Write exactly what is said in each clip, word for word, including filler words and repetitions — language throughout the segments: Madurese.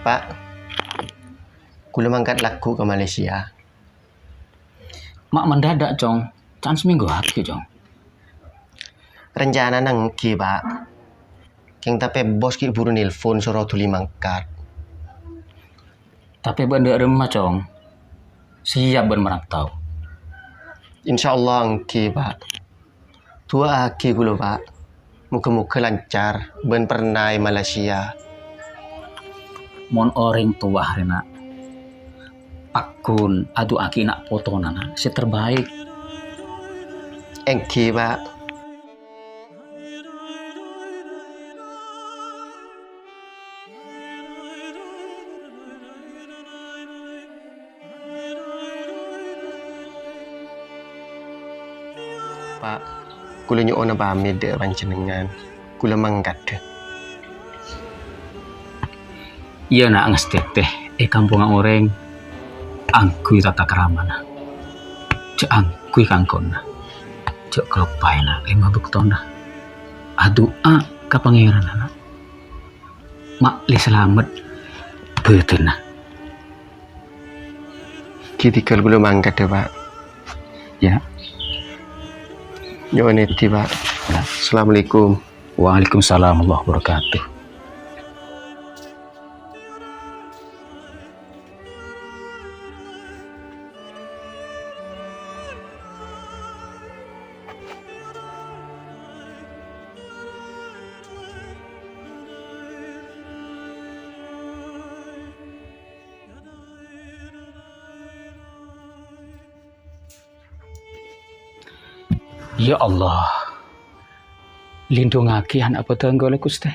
Pa', kaulâ mangkat lagghu' ka Malaysia. Ma' mendadak, Cong. Can seminggu lagi, Cong. Rencanana ènggi, Pa'. Kèng tapè bos ghi' buru nelpon soro dhuli mangkat. Tapè bâ'na dâ' remma, Cong. Siap bâ'na merantau. Insyaallah ènggi, Pa'. Du'aaghi kaulâ, Pa'. Moga-moga lancar bân pèrna è Malaysia. Mon orèng towa rèya, Na', paggun adu'aaghi na' potona, Na', sè terbaik. Ènggi, Pa'. Pa', kaulâ nyo'ona pamit dâ' panjhennengngan. Kaulâ mangkat, dhâ. Iyâ, Na', ngastètè è kampongnga orèng angghuy tata kramana. Jhâ' angghuy kangkona. Jhâ' kaloppaè, Na', è mabektona. Adu'a ka Pangèranna, Na'. Ma'lè salamet bâdânna. Ghi' tèghâl kaulâ mangkat, yâ, Pa'. Yâ. Nyo'on èdhi, Pa'. Yâ. Assalamualaikum. Waalaikumsalam warahmatullahi wabarakatuh. Ya Allah, lindhungngaghi ana' bâdân kaulâ, Ghustè.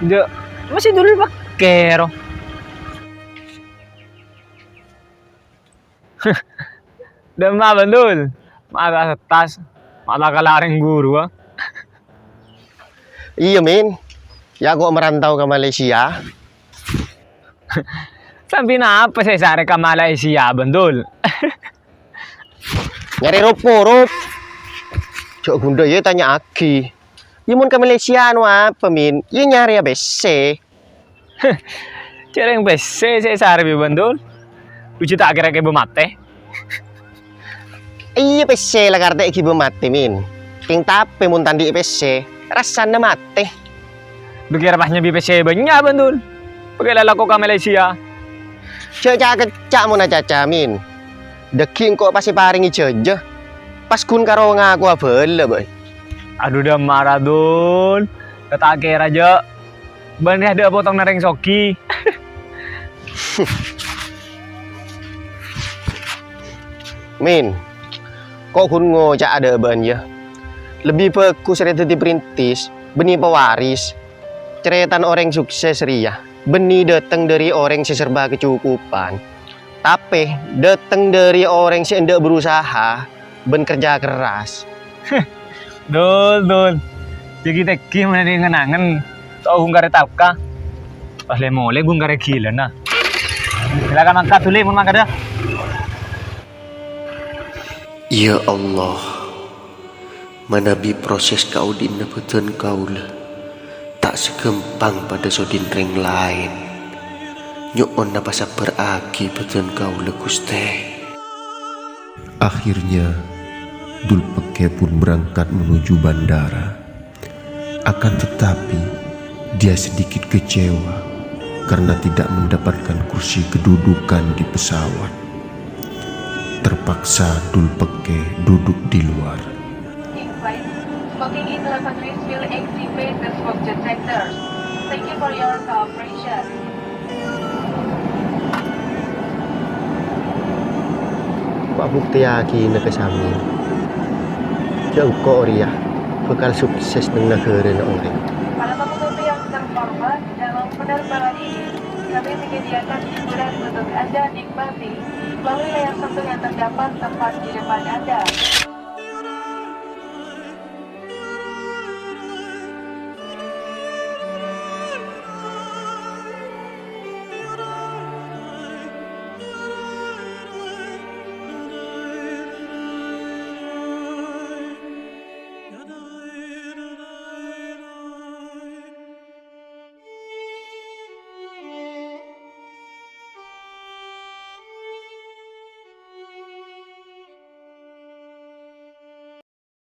Jâ', masih dulu pakkèro. Dâ'emma, Bân Dul? Ma' ta' settas, ma' ta' kala orèng ghuru, ah. Iyâ, Min. Yâ, ko' merantau ka Malaysia. Sambi napa sè èsarè ka Malaysia, Bân Dul? Nyarè rop-porop. Jhâ' ghundhâ, yâ, tanya'aghi. Yâ, mon ka Malaysia anu apa, Min? Yâ, nyarèya pèssè. Jhâreng pèssè sè èsarè bi' Bân Dul. Bhujâ ta' kèra èghibâ matè. Iyâ, pèssè la karè ta' èghibâ matè, Min. Kèng tapè mon ta' andi' pèssè, rassana matè. Dhu kèra pas nyabâ pèssè bânnya', Bân Dul. Paghâ la lako ka Malaysia. Jhâ' ca'-kecca' mon acaca, Min. Dhâggi' engko' pas èparèngè jhânjhi. Pas ghun karo ngakowa bhâlâ, bâi. Adhu, dâ'emma ra, Dul. Ta' kèra, jâ'. Bân rèya dâ' potongna rèng soghi. Min, ko' ghun ngoca'a dâ' bâ'na, yâ. Lebbi bhâghus rèya dhâddhi perintis, bânnè pewaris. Carètana orèng sukses rèya, bânnè dâteng dâri orèng sè serba kacukupan. Tapè, dâteng dâri orèng sè endâ' berusaha bân kerja keras. Dul, Dul. Jâghi-tèghi mon è ngen-angen. Ta' ghun karè talka. Pas lè-molè ghun karè ghilâna. Silakan mangkat, Dul, mon mangkat, yâ. Ya Allah, manabi proses kaodi'na bâdân kaulâ ta' saghâmpang padâ sodin rèng laèn. Nyo'ona pasabbhârraghi bâdân kaulâ, Ghustè. Akhirnya, Dul Pekke pun berangkat menuju bandara. Akan tetapi, dia sedikit kecewa karena tidak mendapatkan kursi kedudukan di pesawat. Terpaksa Dul Pekke duduk di luar. Smoking in the laboratories will activate the smoke detectors. Thank you for your cooperation. Pabuktèyaghina ka samèyan, jâ' engko' rèya bhâkal sukses neng naghârâna orèng. Para penumpang yang terhormat, dalam penerbangan ini Kami menyediakan hiburan untuk Anda nikmati melalui layar sentuh yang terdapat tepat di depan Anda.